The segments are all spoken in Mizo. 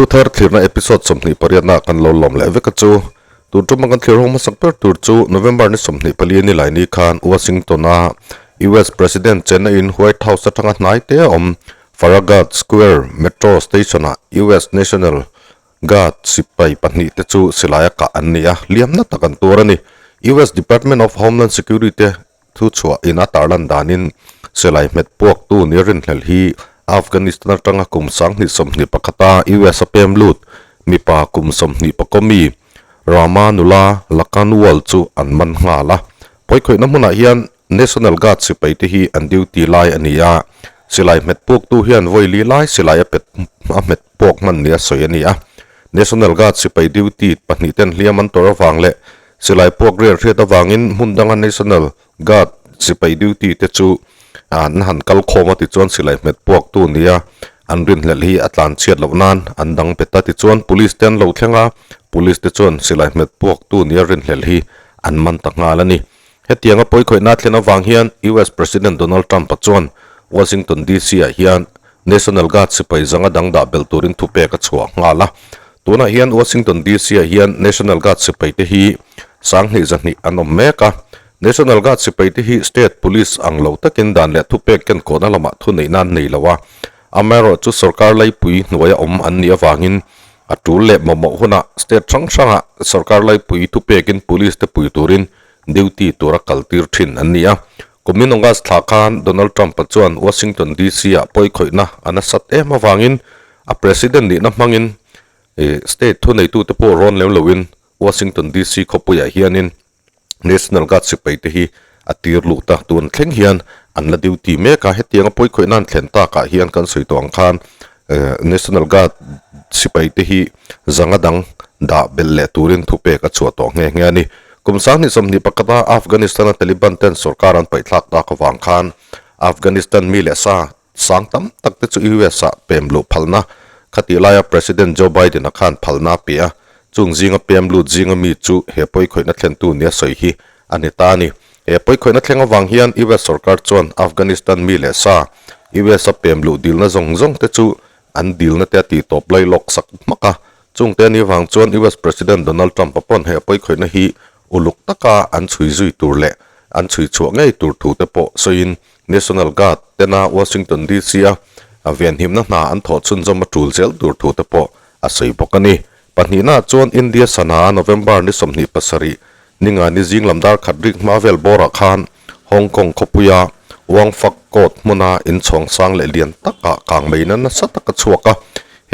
Thuthar thlirna episode 28 na kan lo lawm leh vek a chu. Tun tuma kan thlir hawng hmasak ber tur chu November ni 24 ni lai ni khan Washington a US President chenna in White House atanga hnai te a awm Farragut Square Metro Station ah US National Guard sipai pahnih te chu silai a kah an ni a, hliamna tak an tuar a ni. US Department of Homeland Security te Thu chhuah in a tarlan danin silai hmet puaktu ni rinhlelh hi Afghanistan atanga kum 2021 a US a pem lut mipa kum 21 mi Rama nula Lakanwal chu an man nghal a. Pawikhawihna hmunah hian National Guard sipai te hi an duty lai a ni a, silai hmet puaktu hian vawi li lai silai a pet a hmet puak hman nia sawi a ni a. National Guard sipai duty pahnih ten hliam an tawrh avang leh Silai puak rian hriat avangin hmun danga National Guard sipai duty te chu an han kal khawm a tichuan silai hmet puaktu nia an rinhlelh hi a tlan chhiat loh nan an dang bet a tichuan police te an lo thleng a, police te chuan silai hmet puaktu nia rinhlelh hi an man ta nghal a ni. Hetianga pawikhawihna thlen avang hian US President Donald Trump-a chuan Washington DC-ah hian National Guard sipai zanga dang dah belh turin thupek a chhuah nghal a. Tunah hian Washington DC-ah hian National Guard sipaite hi sanghnih zahnih an awm mek a. National Guard sipaite hi State Police ang lo takin dan leh thupek kenkawhna lamah thuneihna an nei lo a. Amaherawh chu sorkar laipui hnuaia awm an nih avangin a tul leh mamawh hunah state hrang hrangah sorkar laipui thupekin police te pui turin duty tura kaltir thin an ni a. Kumin August thla khan Donald Trump-a chuan Washington DC-ah pawikhawihna a nasat em avangin a president nihna hmangin state thuneitute pawh rawn lem loin Washington DC khawpuiah hianin National Guard sipaite hi a tir luh ta. Tun thleng hian an la duty mek a, hetianga pawikhawihna an thlen takah hian kan sawi tawh ang khan National Guard sipaite hi zanga dang dah belh leh turin thupek a chhuah tawh nghe nghe a ni. Kum 2021 a Afghanistan-a Taliban ten sorkar an paihthlak tak avang khan Afghanistan mi leh sa sang tam tak te chu US-ah pem luh phalna khatih laia President Joe Biden-a khan phalna a pe a, chung zinga pem lut zinga mi chu he pawikhawihna thlentu nia sawi hi a ni ta a ni. He pawikhawihna thleng avang hian US sorkar chuan Afghanistan mi leh sa US-a pem luh dilna zawng zawng te chu an dilna te a tih tawp lai lawk sak hmak a. Chungte a nih vang chuan US President Donald Trump-a pawn he pawikhawihna hi uluk taka an chhui zui tur leh an chhui chhuah ngei tur thu te pawh sawiin National Guard tena Washington DC-a venhimna hna an thawh chhunzawm a tul zel tur thu te pawh a sawi bawk a ni. Pahnihnaah chuan India sana November ni 27 Ninga ni zing lam dar khat rik hma vel bawrah khan Hong Kong khawpuia Wang Fak Court hmuna inchhawng sang leh lian takah kang meina nasa tak a chhuak a.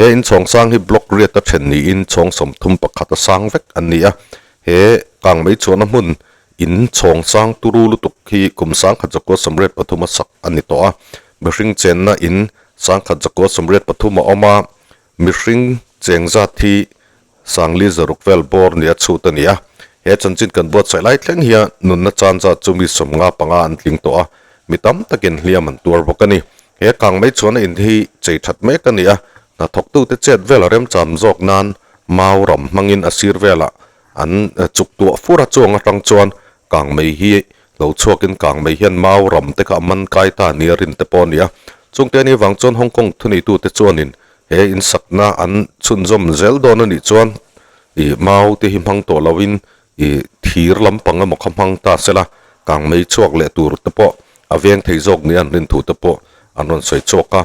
He inchhawng sang hi block riat a then niin chhawng 31 a sang vek an ni a. He kang mei chhuahna hmun inchhawng sang turu lutuk hi kum 1983 a sak a ni tawh a. Mihring chenna in 1983 a awm a, mihring cheng zat hi Sangli zaruk vel bawr nia chhut a ni a, he chanchin kan buatsaih lai thleng hian nunna chan zat chu mi 55 an tling tawh a, mi tam takin hliam an tuar bawk a ni. He kang mai chuan a in hi chei that mek a ni a, hnathawktute chet vel a remcham zawk nan mau ram hmangin a sir velah an chuk tuah fur a, chuang atang chuan kang mai hi lo chhuakin kang mai hian mau ram te kha a man kai ta nia rin te pawh a ni a. Chungte a nih vang chuan Hong Kong thuneitute chuanin He insakna an chhunzawm zel dawn a nih chuan ih mau te hi hmang tawh loin ih thir lampang emaw kha hmang ta sela kang mei chhuak leh tur te pawh a veng thei zawk nia an rin thu te pawh an rawn sawi chhuak a.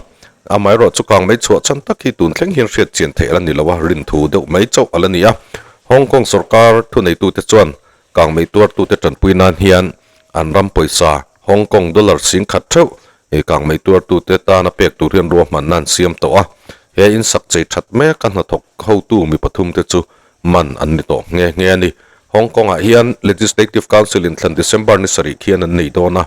Amaherawh chu kang mei chhuah chhan tak hi tun thleng hian hriat chian theih a la ni lo a, rin thu deuh mai chauh a la ni a. Hong Kong sorkar thuneitute chuan kang mei tuartute tanpui nan hian an ram pawisa Hong Kong dollar 10,000 theuh He kangmei tuartute tana pek tur hian ruahmanna an siam tawh a, he in sak chei that mek a hnathawk hotu mi pathum te chu man an ni tawh nghe nghe a ni. Hong Kong ah hian Legislative Council in thlan December ni sarih khian an nei dawn a,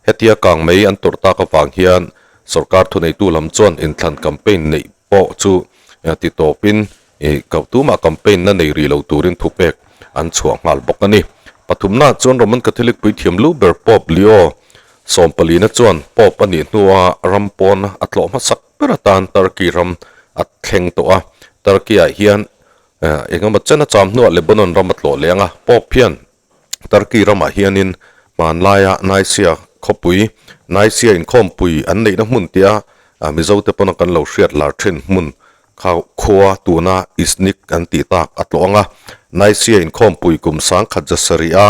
hetia kangmei an tawrh tak avang hian sorkar thuneitu lam chuan inthlan campaign neih pawh chu ti tawpin tumah campaign na nei rih lo turin thupek an chhuah nghal bawk a ni. Pathumna chuan Roman Catholic puithiam lu ber Pope Leo 14 chuan Pope a nih hnua ram pawn a tlawh hmasak ber atan Turkey ram a thleng tawh a. Turkey ah hian engemaw chen a cham hnuah Lebanon ram a tlawh leh ang a. Pope hian Turkey ramah hianin hmanlaia Nicaea khawpui, Nicaea inkhawmpui an neihna hmun tia Mizote pawna kan lo hriat lar thin hmun. Kha khua tuna Iznik an tih tak a tlawh ang a, Nicaea inkhawmpui kum sangkhat zasarih a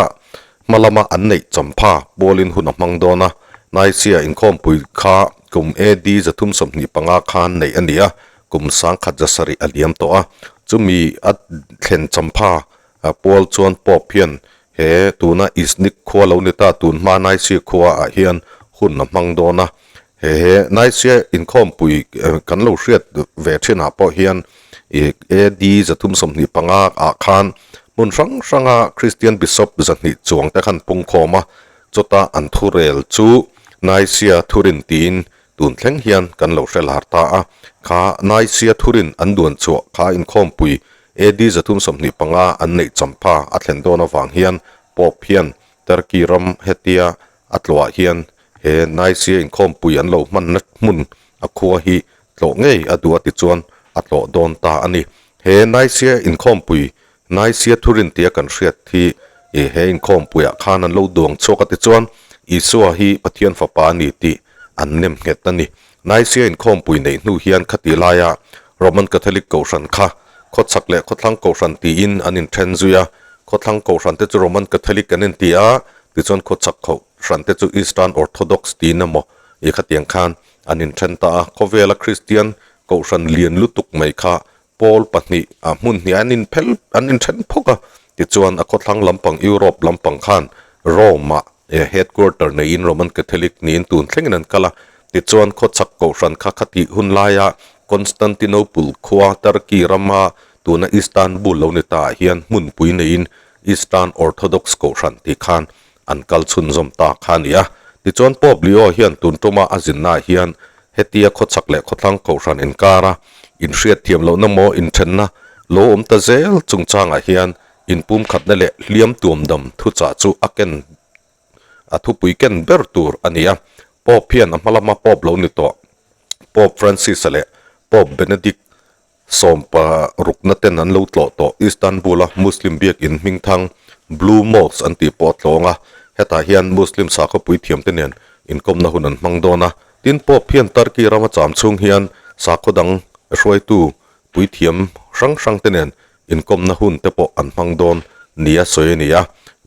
hma lama an neih champha pawlin hun a hmang dawn a, Nicaea inkhawmpui kha kum AD 325 khan neih a ni a, kum sangkhat zasarih a liam tawh a, chumi a thlen champha pual chuan Pope hian he tuna Iznik khua lo ni ta tun hma Nicaea khua ah hian hun a hmang dawn a. He he Nicaea inkhawmpui kan lo hriat ve thinah pawh hian ih AD 325 ah khan hmun hrang hranga Kristian Bishop 200 chuang te khan pungkhawm a, chawta an thurel chu Nicaea thurin tiin tun thleng hian kan lo hre lar ta a. Kha Nicaea thurin an duan chhuah kha inkhawmpui AD 325 an neih champha a thlen dawn avang hian Pope hian Turkey ram hetia A tlawhah hian he Nicaea inkhawmpui an lo hmanna hmun a khua hi tlawh ngei a duh a ti chuan a tlawh dawn ta a ni. He Nicaea inkhawmpui, Nicaea thurin tia kan hriat hi i he inkhawmpuiah khan an lo duang chhuak a ti chuan Isua hi Pathian fapa a ni tih an nem nghet a ni. Nicaea inkhawmpui neih hnu hian khati laia Roman Catholic Kohhran kha khawchhak leh khawthlang Kohhran tiin an inthen zui a, khawthlang Kohhran te chu Roman Catholic an inti a, Tichuan khawchhak kho hran te chu Eastern Orthodox tiin emaw i khatiang khan an inthen ta a. Khawvela Kristian kohhran lian lutuk mai kha pawl pahnih ah hmun hnih an inphel an inthen phawk a. Tichuan a khawthlang lampang Europe lampang khan Rome ah headquarter neiin Roman Catholic niin tun thlengin an kal a. Tichuan khawchhak kohhran kha khatih hun laia Constantinople khua Turkey rama tuna Istanbul lo ni ta ah hian hmunpui neiin Eastern Orthodox Kohhran tih khan an kal chhunzawm ta kha a ni a. Tichuan Pope Leo hian tun tuma a zinnaah hian hetia khawchhak leh khawthlang kohhran inkara inhriatthiam lohna maw inthenna lo awm ta zel chungchangah hian inpumkhatna leh hliam tuamdam thuchah chu a ken a thupui ken ber tur a ni a. Pope hian a hma lama Pope lo ni tawh Pope Francis-a leh Pope Benedict Sawmparukna ten an lo tlawh tawh Istanbul-a Muslim biakin hmingthang Blue Mosque an tih pawh a tlawng a, hetah hian Muslim sakhawpui thiamte nen inkawmna hun an hmang dawn a. Tin, Pope hian Turkey rama cham chhung hian sakhaw dang hruaitu puithiam hrang hrangte nen inkawmna hun te pawh an hmang dawn nia sawi a ni a.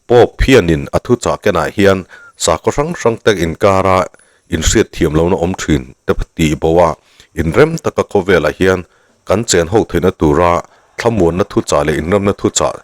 Pope hianin a thuchah kenah hian sakhaw hrang hrangte inkara inhriat thiam lohna awm thin te tih bo a, inrem taka khawvelah hian kan chen ho theihna tura thlamuanna thuchah leh inremna thuchah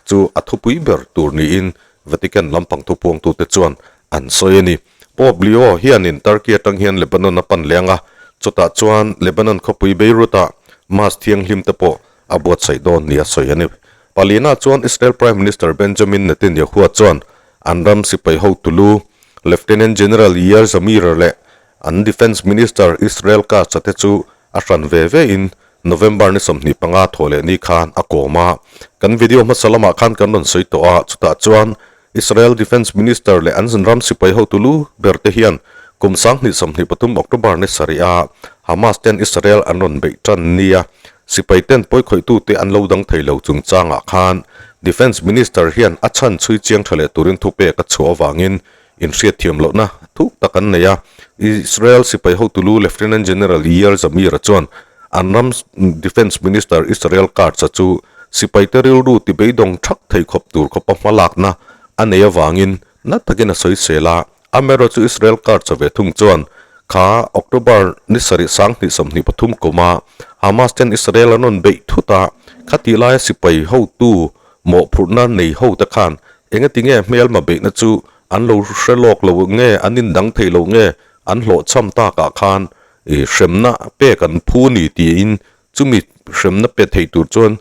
chu a thupui ber tur niin Vatican lampang thupuangtute chuan an sawi a ni. Pope Leo hianin Turkey atang hian Lebanon a pan leng a, chutah chuan Lebanon khawpui Beirut-ah Mass thianghlim te pawh a buatsaih dawn nia sawi a ni. Palina chuan Israel Prime Minister Benjamin Netanyahu chuan an ram sipai hotu lu Lieutenant General Yair Zamir leh an Defence Minister Israel Katz-a te chu a hran ve ve in November ni 25 thaw leh ni khan a kawm a. Kan video hmasa lamah khan kan rawn sawi tawh a, chutah chuan Israel Defence Minister leh an ram sipai hotu lu ber te hian kum 2023 October ni sarih a Hamas ten Israel an rawn beih tan nia sipai ten pawikhawih-tute an lo dang thei lo chungchangah khan Defence Minister hian a chhan chhui chiang tha leh turin thupek a chhuah avangin inhriatthiam lohna thuk tak an nei a. Israel sipai hotu lu Lieutenant General Yair Zamir-a chuan an ram Defence Minister Israel Katz-a chu sipaite rilru tibeidawng thak thei khawp tur khawpa hmalakna a nei avangin na takin a sawisel a. Amaherawh chu Israel Katz-a ve thung chuan kha October ni sarih 2023 kuma Hamas ten Israel an rawn beih thut a, khatih laia sipai hotu mawhphurhna nei ho te khan engati nge hmelma beihna chu an lo hre lawk lo nge, an indang thei lo nge, an hlawhchham takah khan hremna pek an phu ni tiin chumi hremna pe thei tur chuan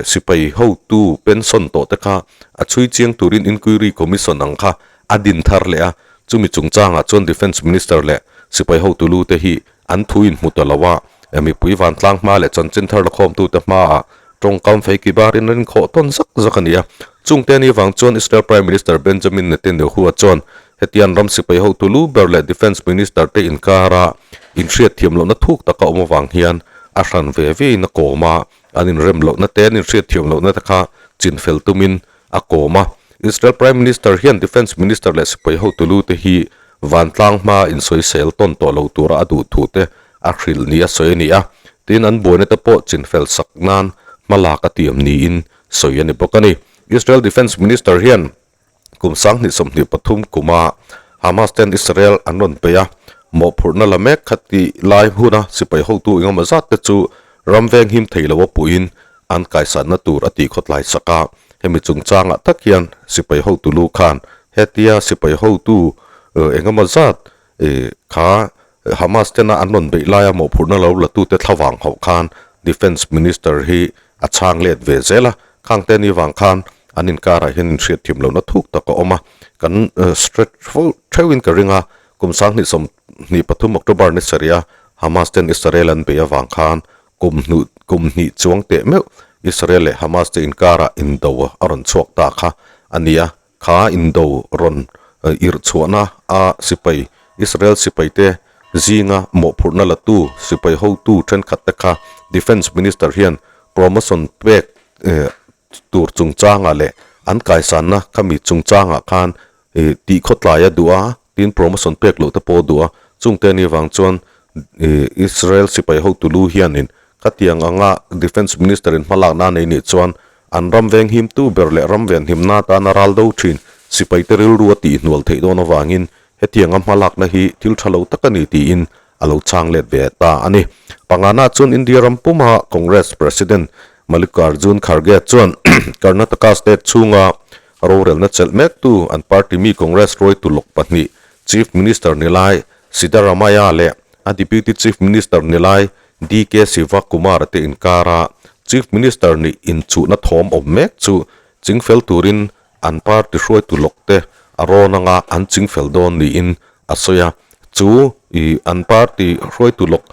sipai hotu pension tawh te kha a chhui chiang turin inquiry commission ang kha a din thar leh a, chumi chungchangah chuan defence minister leh sipai hotu lu te hi an thu inhmu ta lo a, mipui vantlang hma leh chanchin thar lakhawmtute hmaah tawngkam fei ki barin an inkhawh tawn zak zak a ni a. Chungte ni vang chuan Israel Prime Minister Benjamin Netanyahu-a chuan hetiang ram sipai hotu lu ber leh Defence Minister te inkara inhriatthiam lohna thuk taka awm avang hian a hran ve vein a kawm a, an inrem lohna te an inhriatthiam lohna te kha chinfel tumin a kawm a. Israel Prime Minister hian Defence Minister leh sipai hotu lu te hi vantlang hmaa insawisel tawn tawh lo tura a duh thu te a hrilh ni a sawi a ni a. Tin, an buaina te pawh chinfel sak nan hma lak a tiam niin sawi a ni bawk a ni. Israel Defence Minister hian kum 2023 kuma Hamas ten Israel an rawn peih a, mawhphurhna la mek kha tih lai huna sipai hotu engemaw zat te chu ram veng him thei lo a puhin an kaisanna tur a tih khawtlai sak a. Hemi chungchangah tak hian sipai hotu lu khan hetia sipai hotu engemaw zat kha Hamas tena an rawn beih laia mawhphurhna lo latute thlavang hauh khan Defence Minister hi a chhang let ve zel a, khang te ni vang khan an inkarah hian inhriat thim lohna thuk tak a awm a, kan stretch fo theuhin ka ring a, kum 2023 October ni sarih a Hamas ten Israel an beih avang khan kum hnuh kum hnih chuang teh meuh Israel leh Hamas te inkarah indo a rawn chhuak ta kha a ni a. Kha indo rawn irh chhuahna a sipai, Israel sipaite zinga mawhphurhna latu sipai hotu thenkhatte kha Defence Minister hian promotion pek tur chungchangah leh an kaisanna khami chungchangah khan tih khawtlai a duh a, tin promotion pek loh te pawh a duh a, chungte ni vang chuan Israel sipai hotu lu hianin khatiang anga Defence Minister in hmalakna a nei nih chuan An ram venghimtu ber leh ram venhimna atana ral do thin sipaite rilru a tihhnual theih dawn avangin hetianga hmalakna hi thil tha lo tak a ni tiin a lo chhang let ve ta a ni. Pangana chuan India ram puma Congress President Mallikarjun Kharge chuan Karnataka state chhunga rorelna chelh mektu an party mi Congress hruaitu lawk pahnih Chief Minister ni lai Siddaramaiah leh a Deputy Chief Minister ni lai DK Sivakumar te inkara Chief Minister nih inchuhna thawm awm mek chu chingfel turin an party hruaitu lawk te a rawn anga an chingfel dawn niin a sawi a. Chu i an party hruaitu lawk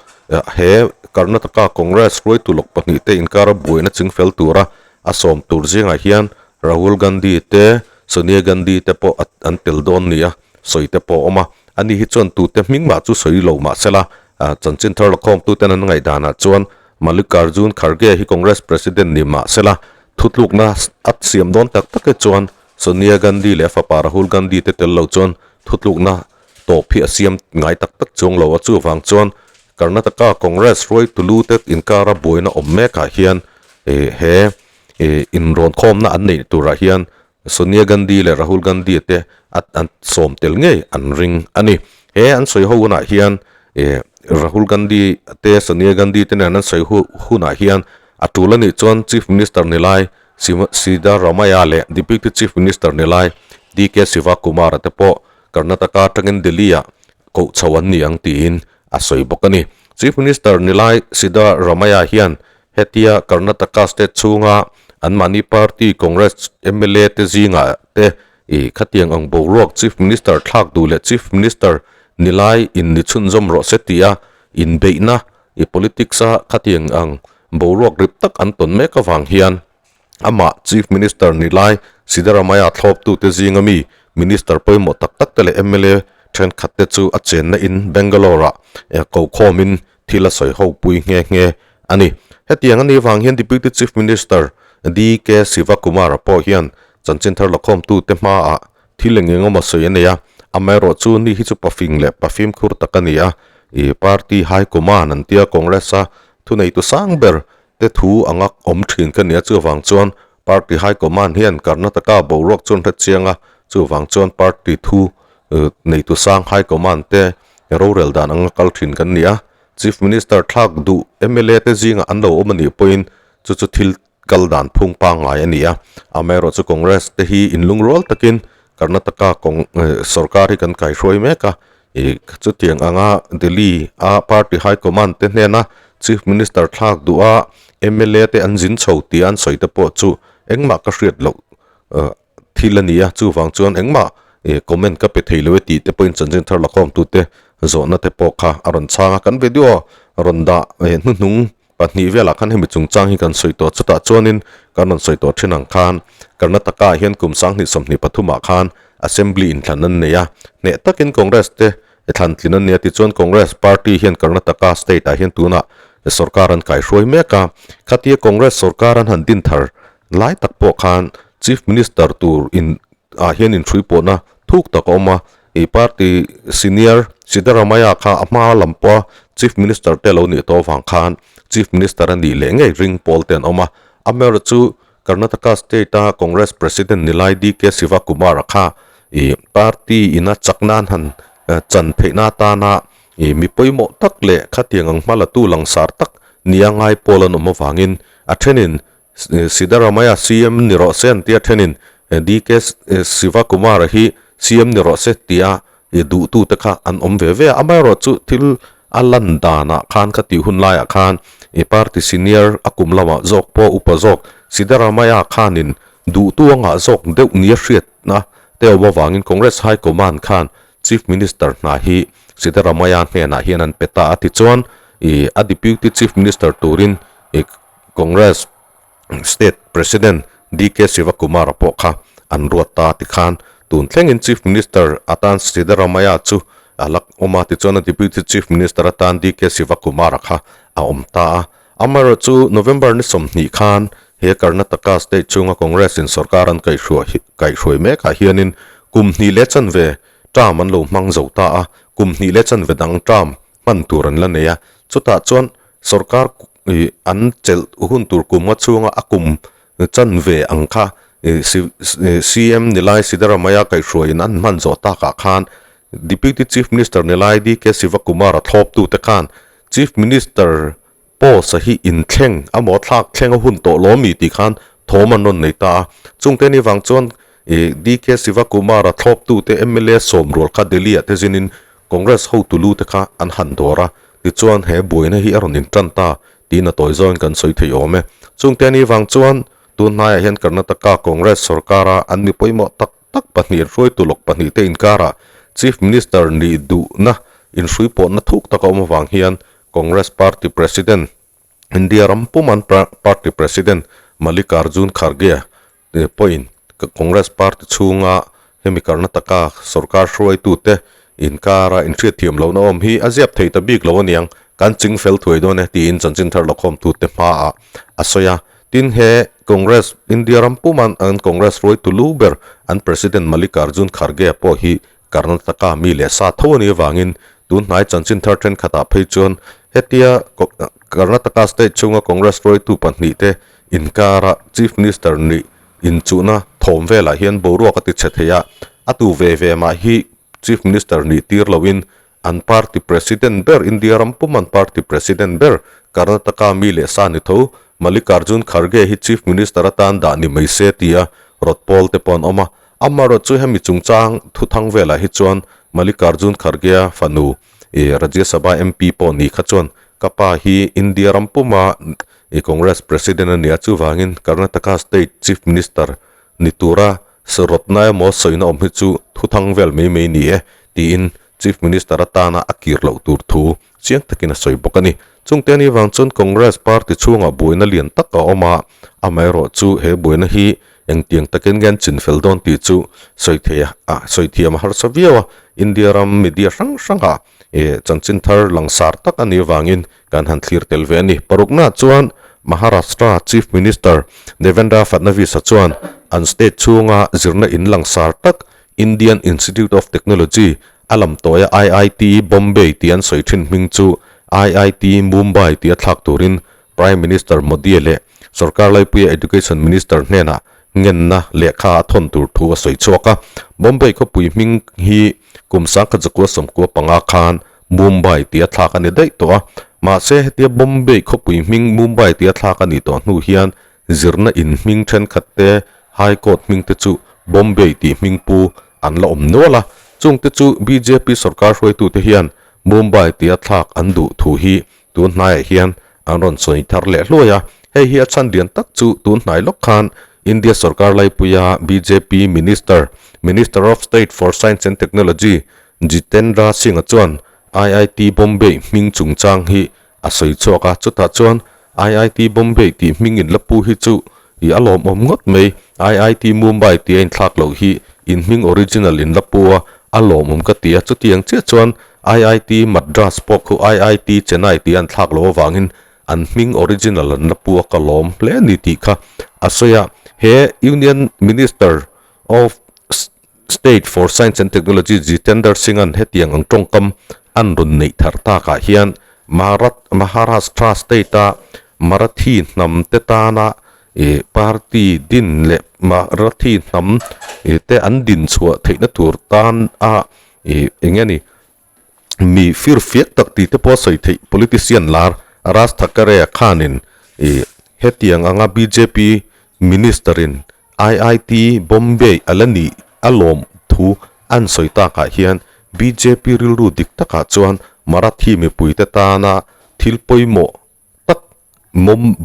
he Karnataka Congress hruaitu lawk pahnih te inkara buaina chingfel tura a sawm tur zingah hian Rahul Gandhi te Sonia Gandhi te pawh an tel dawn nia sawi te pawh a awm a. Ani hi chuan tute hming mah chu sawi lo mahsela Chanchin thar lakhawmtuten an ngaihdanah chuan Mallikarjun Kharge hi Congress President ni mah sela, thutlukna a siam dawn tak tak e chuan Sonia Gandhi leh a fapa Rahul Gandhi te tel lo chuan thutlukna tawp hi a siam ngai tak tak chuang lo a, chuvang chuan Karnataka Congress hruaitu lu te inkara buaina awm mekah hian he inrawnkhawmna an neih turah hian Sonia Gandhi leh Rahul Gandhi te an sawm tel ngei an ring a ni. He an sawi ho hunah hian Rahul Gandhi te Sonia Gandhi te nen an sawi hunah hian a tul a nih chuan Chief Minister ni lai Siddaramaiah leh Deputy Chief Minister ni lai DK Shivakumar-a te pawh Karnataka atangin Delhi-ah koh chho an ni ang tiin a sawi bawk a ni. Chief Minister ni lai Siddaramaiah hian Hetia Karnataka state chhunga anmahni party Congress mla te zingah te i khatiang ang boruak Chief Minister thlak duh leh Chief Minister ni lai in ni chhunzawm rawh se tia inbeihna i politics a khatiang ang boruak rip tak an tawn mek avang hian amah Chief Minister ni lai Siddaramaiah thlawptute zinga mi Minister pawimawh tak tak te leh mla thenkhat te chu a chenna in Bangalore ah kokhawmin thil a sawi ho pui nghe nghe a ni. Hetiang a nih vang hian Deputy Chief Minister DK Sivakumar-a pawh hian chanchin thar lakhawmtute hmaah thil eng eng awm a sawi a nei a, amaherawhchu ni hi chu pafing leh pafimkhur tak a ni a, ih party high command an tia Congress-a thuneitu sang ber te thu anga awm thin ka ni a, chuvang chuan party high command hian Karnataka boruak chu an hre chiang a, chuvang chuan party thu neitu sang high command te rorel dan anga kal thin kan ni a, Chief Minister thlak duh mla te zingah an lo awm a nih pawhin chu chu thil kal dan phung pangngai a ni a, amaherawhchu Congress te hi inlungrual takin Karnataka sorkar hi kan kaihruai mek a, ih chutiang anga Delhi a party high command te hnena Chief Minister thlak duh a mla te an zin chho tia an sawi te pawh chu engmah ka hriat loh thil a ni a, chuvang chuan engmah comment ka pe thei lo e tih te pawhin chanchin thar lakhawmtute zawhna te pawh kha a rawn chhang a, kan video rawn dah hnuhnung pahnih velah khan hemi chungchang hi kan sawi tawh chutah chuanin kan rawn sawi tawh thin ang khan Karnataka ah hian kum 2023 ah khan Assembly inthlan an nei a, hneh takin Congress te thlan tlin an nei a tichuan Congress party hian Karnataka state ah hian tunah sorkar an kaihruai mek a, khatia Congress sorkar an han din thar Lai tak pawh khan Chief Minister tur in ah hian inhrui pawhna thuk tak a awm a, ih party senior Siddaramaiah kha a hma lam pawha Chief Minister te lo nih tawh avang khan Chief Minister a nih leh ngei ring pawl te an awm a. Amaherawhchu Karnataka State-a Congress President ni lai DK Shivakumar-a kha ih party ina chak nan han chan theihna atana ih mi pawimawh tak leh khatiang ang hma latu langsar tak nia ngai pawl an awm avangin a thenin Siddaramaiah CM ni rawh se an tia thenin DK Shivakumar-a hi CM ni rawh se tia ih duhtute kha an awm ve ve a. Amaherawhchu thil A lan danah khan ka tih hun laiah khan i party senior a kum lamah zawk pawh upa zawk Siddaramaiah khanin duhtu a ngah zawk deuh nia hriatna te awm avangin Congress High Command khan Chief Minister hna hi Siddaramaiah hnenah hian an pe ta a tichuan i a Deputy Chief Minister turin i Congress State President DK Shivakumar-a pawh kha an ruat ta tikhan tun thlengin Chief Minister atan Siddaramaiah chu a la awm a, tichuan a Deputy Chief Minister atan DK Shivakumar-a kha a awm ta a. Amaherawhchu November ni 20 khan he Karnataka State chhunga Congress-in sorkar an kaihhruai mekah hianin kum hnih leh chanve term an lo hmang zo ta a, kum hnih leh chanve dang term hman tur an la nei a, chutah chuan sorkar ih an chelh hun tur kum nga chhunga a kum chanve ang kha ih CM Nilai Siddaramaiah kaihhruaiin an hman zawh takah khan Deputy Chief Minister Nilai DK Sivakumar a thlawptute khan Chief Minister post a hi inthleng amaw thlak thleng a hun tawh lo ami tih khan thawm an rawn nei ta a, chungte ni vang chuan ih DK Sivakumar a thlawptute mla sawmrual kha Delhi ah te zinin Congress hotu lu te kha an han dawr a, tichuan he buaina hi a rawn intan ta tiin a tawi zawngin kan sawi thei awm e. Chungte ani vang chuan tun hnaiah hian Karnataka Congress sorkara an mi pawimawh tak tak pahnih hruaitu lawk pahnih te inkarah Chief Minister nih duhna inhruipawhna thuk tak a awm avang hian Congress Party President India ram pum an Party President Mallikarjun Kharge pawhin Congress Party chhunga hemi Karnataka sorkar hruaitute inkara inhriatthiam lohna awm hi a ziap thei ta bik lo aniang, kan ching fel thuai dawn e tiin chanchin thar lakhawmtute hmaah a sawi a. Tin, he Congress, India ram puman an Congress hruaitu lu ber an President Mallikarjun Kharge pawh hi Karnataka mi leh sa tho a nih avangin tun hnai chanchin thar thenkhatah phei chuan hetia Karnataka state chhunga Congress hruaitu pahnihte inkara Chief Minister nih inchuhna thawm velah hian boruak a ti chhe thei a, a tu ve ve mah hi Chief Minister nih tir loin an party president ber India ram pum an party president ber Karnataka mi leh sa ni tho Mallikarjun Kharge hi Chief Minister atan dah ni mai se tia rawt pawl te pawh an awm a. Amaherawhchu chu hemi chungchang thuthang velah hi chuan Mallikarjun Kharge-a fanu i Rajya Sabha MP pawh ni kha chuan ka pa hi India ram puma i Congress President a nia chuvangin Karnataka State Chief Minister ni tura rawtna emaw sawina awm hi chu thuthang vel mai mai ni e tiin Chief Minister atana a kir loh tur thu chiang takin a sawi bawk a ni. Chungte ani vang chuan Congress party chhungah buaina lian tak a awm a, amaherawh chu he buaina hi engtiang takin nge an chinfel dawn tih chu sawi thei a sawi thiam a harsa viau a, India ram media hrang hrangah ih chanchin thar langsar tak a nih avangin kan han thlir tel ve a ni. Paruknaah chuan Maharashtra Chief Minister Devendra Fadnavis-a chuan an state chhunga zirna in langsar tak Indian Institute of Technology a lam tawia IIT Bombay tih an sawi thin hming chu IIT Mumbai tih a thlak turin Prime Minister Modi leh sorkar laipuia Education Minister hnenah ngenna lehkha a thawn tur thu a sawi chhuak a. Bombay khawpui hming hi kum 1995 khan Mumbai tih a thlak a ni daih tawh a. Mahse hetia Bombay khawpui hming Mumbai tih a thlak a nih tawh hnu hian zirna in hming thenkhat te, High Court hming te chu Bombay tih hming pu an la awm nual a, chungte chu bjp sorkar hruaitute hian Mumbai tia thlak an duh thu hi tun hnaiah hian an rawn sawi thar leh hluai a, hei hi a chhan lian tak chu tun hnai lawk khan India sorkar laipuia bjp Minister, Minister of State for Science and Technology Jitendra Singh-a chuan IIT Bombay hming chungchang hi a sawi chhuak a, chutah chuan IIT Bombay tih hming in la pu hi chu i a lawmawm ngawt mai, IIT Mumbai tih a inthlak loh hi in hming original in la pu a, a lawmawm ka ti a, chutiang chiah chuan IIT Madras pawh khu IIT Chennai tih a inthlak loh avangin an hming original an la pu a ka lawm hle a ni tih kha a sawi a, he Union Minister of State for Science and Technology Jitender Singh-a'n hetiang ang tawngkam an rawn neih thar takah hian. Maharashtra state-a Marathi hnam te tana ih party din leh Marathi hnam ih te an din chhuah theihna tur tan a ih eng nge ni mi fir fiak tak tih te pawh a sawi theih politician lar Raj Thackeray khanin ih hetiang anga bjp minister in IIT Bombay a la nih a lawm thu an sawi takah hian bjp rilru dik takah chuan Marathi mipuite tana thil pawimawh tak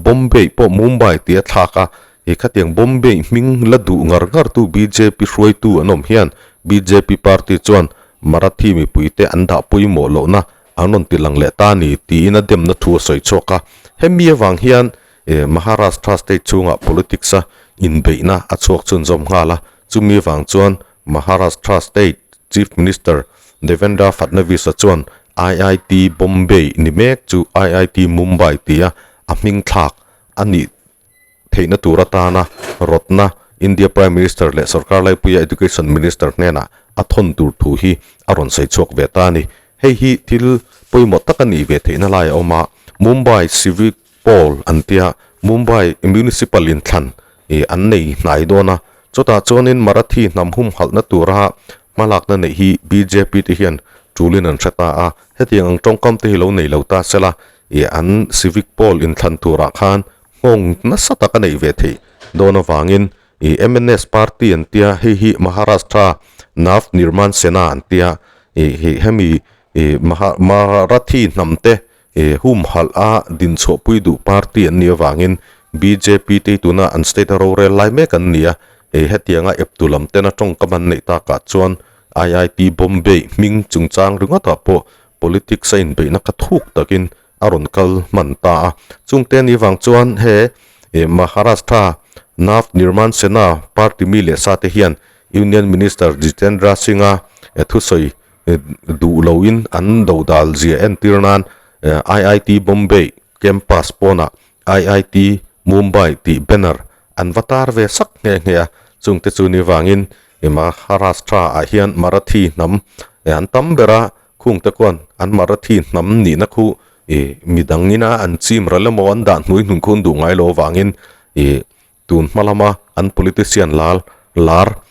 Bombay pawh Mumbai tia thlak a, he khatiang Bombay hming la duh ngar ngar tu bjp hruaitu an awm hian bjp party chuan Marathi mipuite an dah pawimawh lohna an rawn ti lang leh ta a ni tiin a demna thu a sawi chhuak a. Hemi avang hian Maharashtra state chhungah politics a inbeihna a chhuak chhunzawm nghal a, chumi avang chuan Maharashtra state Chief Minister Devendra Fadnavis-a chuan IIT Bombay ni mek chu IIT Mumbai tia a hming thlak a nih theihna tur atana rawtna India Prime Minister leh sorkar laipuia Education Minister hnenah a thawn tur thu hi a rawn sawi chhuak ve ta a ni. Hei hi thil pawimawh tak a nih ve theihna lai a awm a, Mumbai Civic Pawl an tia Mumbai Municipal inthlan ih an nei hnai dawn a, chutah chuanin Marathi hnam humhalhna tura hmalakna neih hi bjp te hian tulin an hre ta a, hetiang ang tawngkam te hi lo nei lo ta sela ih an Civic Pawl inthlan turah khan nghawng nasa tak a neih ve theih dawn avangin ih MNS party an tia hei hi Maharashtra Nav Nirman Sena an tia ih hemi ih Marathi hnam te He humhalh a dinchhuahpui duh party an nih avangin bjp te hi tuna an state a rorel lai mek an ni a, he hetianga eptu lam tena tawngkam an neih takah chuan IIT Bombay hming chungchang ringawtah pawh politics a inbeihna kha thuk takin a rawn kal hman ta a. Chungte ni vang chuan he Maharashtra Nav Nirman Sena party mi leh sa te hian Union Minister Jitendra Singh-a thusawi duh loin an dodal zia entir nan IIT Bombay campus pawnah IIT Mumbai tih banner an va tar ve sak nghe nghe a, chungte chu ni vangin Maharashtra ah hian Marathi hnam an tam ber a, khungte khuan an Marathi hnam nihna khu midang ina an chim ral emaw an dah hnuai hnung khu an duh ngai lo avangin tun hma lama an politician lal lar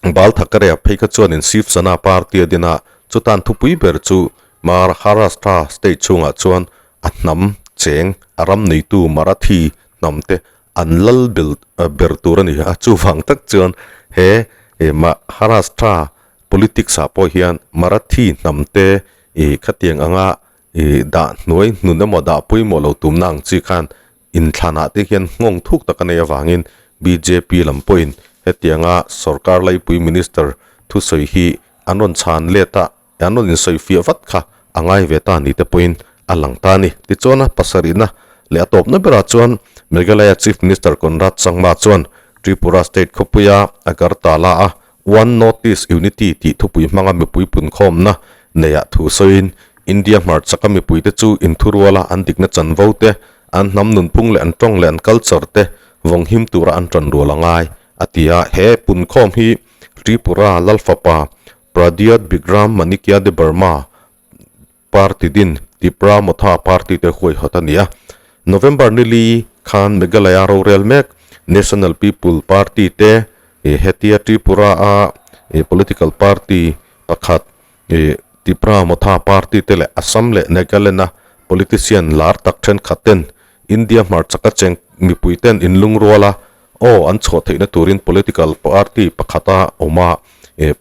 Bal Thackeray-a phei kha chuanin Shiv Sena party a din a, chutan thupui ber chu Maharashtra state chhungah chuan a hnam cheng, a ram neitu Marathi hnam te an lal bel ber tur a ni a. Chuvang tak chuan he Maharashtra politics ah pawh hian Marathi hnam te ih khatiang anga ih dah hnuai hnun emaw dah pawimawh lo tumna ang chi khan Inthlanah te hian nghawng thuk tak a nei avangin bjp lam pawhin hetianga sorkar laipui minister thusawi hi an rawn chhan let a, an rawn insawifiah vat kha a ngai ve ta ni te pawhin a lang ta a ni. Tichuan a pasarihna leh a tawpna berah chuan Meghalaya Chief Minister Conrad Sangma chuan Tripura State khawpuia Agartala a One Northeast Unity tih thupui hmanga mipui punkhawmna neiah thu sawiin India hmarchaka mipuite chu inthuruala an dikna chanvo te, an hnam nunphung leh an tawng leh an culture te vawng him tura an tan rual a ngai, a ti a. He punkhawm hi Tripura Lalfapa Pradyot Bikram Manikya Debbarma Party din Tipra Motha Party te huaihawt a ni a. November ni li khan Meghalaya rorel mek National People Party te hetia Tripura a political party pakhat Tipra Motha Party te leh Assam leh Nagaland a politician lar tak thenkhat ten India hmarchak a cheng mipui ten inlungrual a aw an chhuah theihna turin political party pakhata awm a,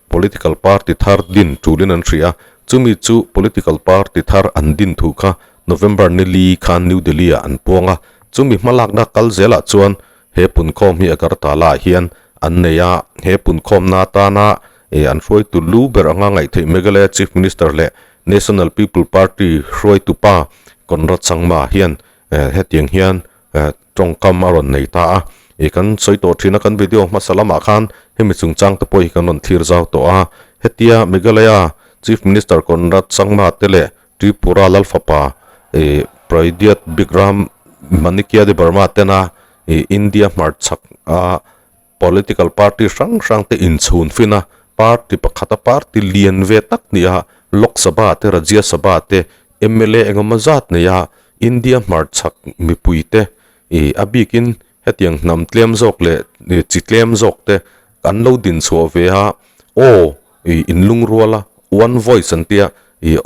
political party thar din tulin an hria a, chumi chu political party thar an din thu kha November ni li khan New Delhi ah an puang a, chumi hmalakna kal zelah chuan he punkhawm hi Agartala ah hian an nei a, he punkhawmna atana an hruaitu lu ber anga ngaihtheih Meghalaya Chief Minister leh National People Party hruaitu pa Conrad Sangma hian hetiang hian tawngkam a rawn nei ta a, ih kan sawi tawh thin a kan video hmasa lamah khan hemi chungchang te pawh hi kan rawn thlir zau tawh a, hetia Meghalaya Chief Minister Conrad Sangma te leh Tripura Lalfapa ih Pradyot Bikram Manikya Debbarma tena ih India hmarchhak a political party hrang hrang te inchhun fin a, party pakhata party lian ve tak ni a, Lok Sabha te Rajya Sabha te. mla engemaw zat nei a India hmarchhak mipuite ih a bikin hetiang hnam tlem zawk leh chi tlem zawk te an lo din chhuah ve a aw ih inlungrual a one voice an tia ih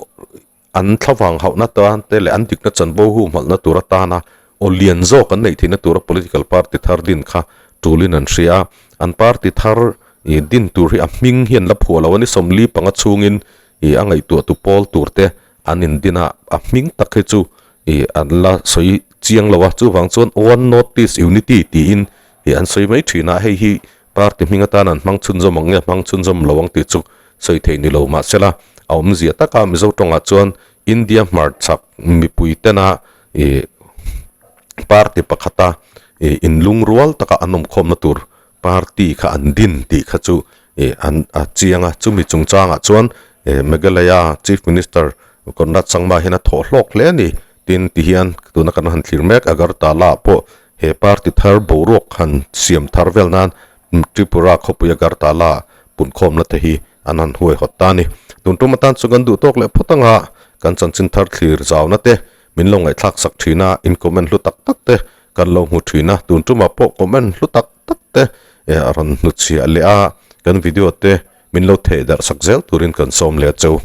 An thlavang hauhna tan te leh an dikna chanvo humhalhna tur atana aw lian zawk an neih theihna tura political party thar din kha tulin an hria a. An party thar ih din tur hi a hming hian la phuah lo a ni. 45 chhungin ih a ngaihtuah tu pawl tur te an indin a, a hming tak hi chu ih an la sawi chiang lo a. Chuvang chuan One North East Unity tiin ih an sawi mai thin a, hei hi Party hming atan an hmang chhunzawm ang nge hmang chhunzawm lo ang tih chu sawi theih ni lo mahsela a awmzia taka Mizo tawngah chuan India hmarchhak mipui tena ih party pakhata ih inlungrual taka an awmkhawmna tur party kha an din tih kha chu ih an a chiang a. Chumi chungchangah chuan ih Meghalaya Chief Minister Conrad Sangma hian a thawh hlawk hle a ni. Tin, tihian tuna kan han thlir mek Agartala-ah pawh He party thar boruak han siam thar vel nan Tripura khawpui Agartala punkhawmna te hi an han huaihawt ta a ni. Tun tum atan chu kan duh tawk leh phawt anga kan chanchin thar thlir zauna te min lo ngaihthlak sak thin a, in comment hlu tak tak te kan lo hmu thin a, tun tumah pawh comment hlu tak tak te a rawn hnuchhiah leh a, kan video te min lo theh darh sak zel turin kan sawm leh a cheu.